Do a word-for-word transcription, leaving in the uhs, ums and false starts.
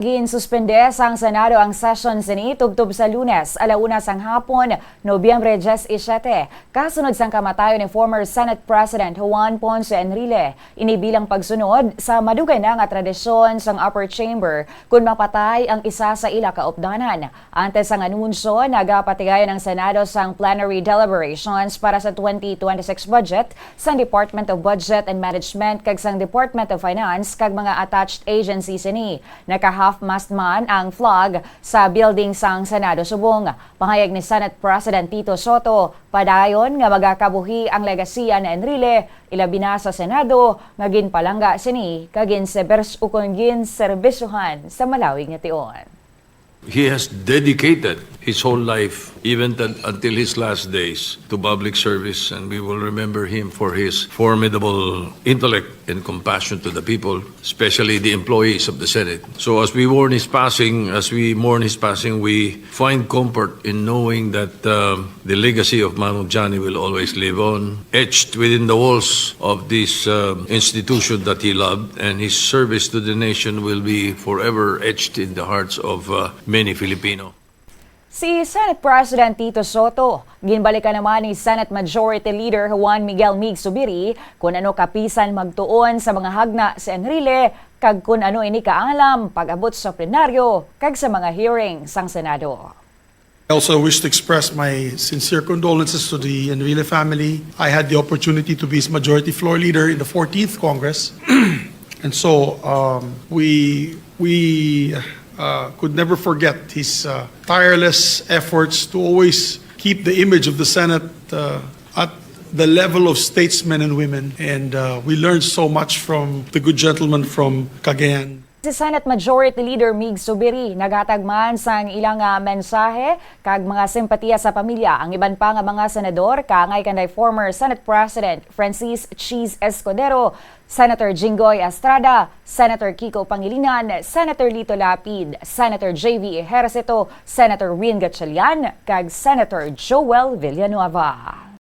Ginsuspende sang Senado ang session sini tubtob sa Lunes, ala una sang hapon, Nobyembre diyes y siyete, kasunod sang kamatayon ni former Senate President Juan Ponce Enrile. Ini bilang pagsunod sa madugay na nga tradisyon sang upper chamber kon mapatay ang isa sa ila kaupdanan. Antes sang anunsyo, nagapatigayon ang Senado sang plenary deliberations para sa twenty twenty-six budget sang Department of Budget and Management kag sang Department of Finance kag mga attached agencies sini. Naka-half-mast man ang flag sa building sang Senado subong. Pahayag ni Senate President Tito Soto, padayon nga magakabuhi ang legasiya ni Enrile, ilabi na sa Senado nga ginpalangga sini kag ginserbis-, ukon ginserbisyohan sa malawig nga tion. He has dedicated his whole life, even t-, until his last days, to public service, and we will remember him for his formidable intellect and compassion to the people, especially the employees of the Senate. So as we mourn his passing, as we mourn his passing, we find comfort in knowing that, um, the legacy of Manong Johnny will always live on, etched within the walls of this, um, institution that he loved, and his service to the nation will be forever etched in the hearts of, uh, many Filipino. Si Senate President Tito Soto, ginbalikan naman ni Senate Majority Leader Juan Miguel Mig Zubiri kon ano kapisan magtuon sa mga hagna si Enrile kag kon ano ini kaalam pag-abot sa plenaryo kag sa mga hearing sang Senado. I also wish to express my sincere condolences to the Enrile family. I had the opportunity to be his majority floor leader in the fourteenth Congress. And so, um, we, we, uh, could never forget his, uh, tireless efforts to always keep the image of the Senate, uh, at the level of statesmen and women. And, uh, we learned so much from the good gentleman from Cagayan. Si Senate Majority Leader Mig Zubiri naghatag man sang ilang, ah, mensahe kag mga simpatiya sa pamilya. Ang iban pa nga mga senador, kaangay kanday former Senate President Francis Chiz Escudero, Senator Jinggoy Estrada, Senator Kiko Pangilinan, Senator Lito Lapid, Senator J V Ejercito, Senator Win Gatchalian, kag Senator Joel Villanueva.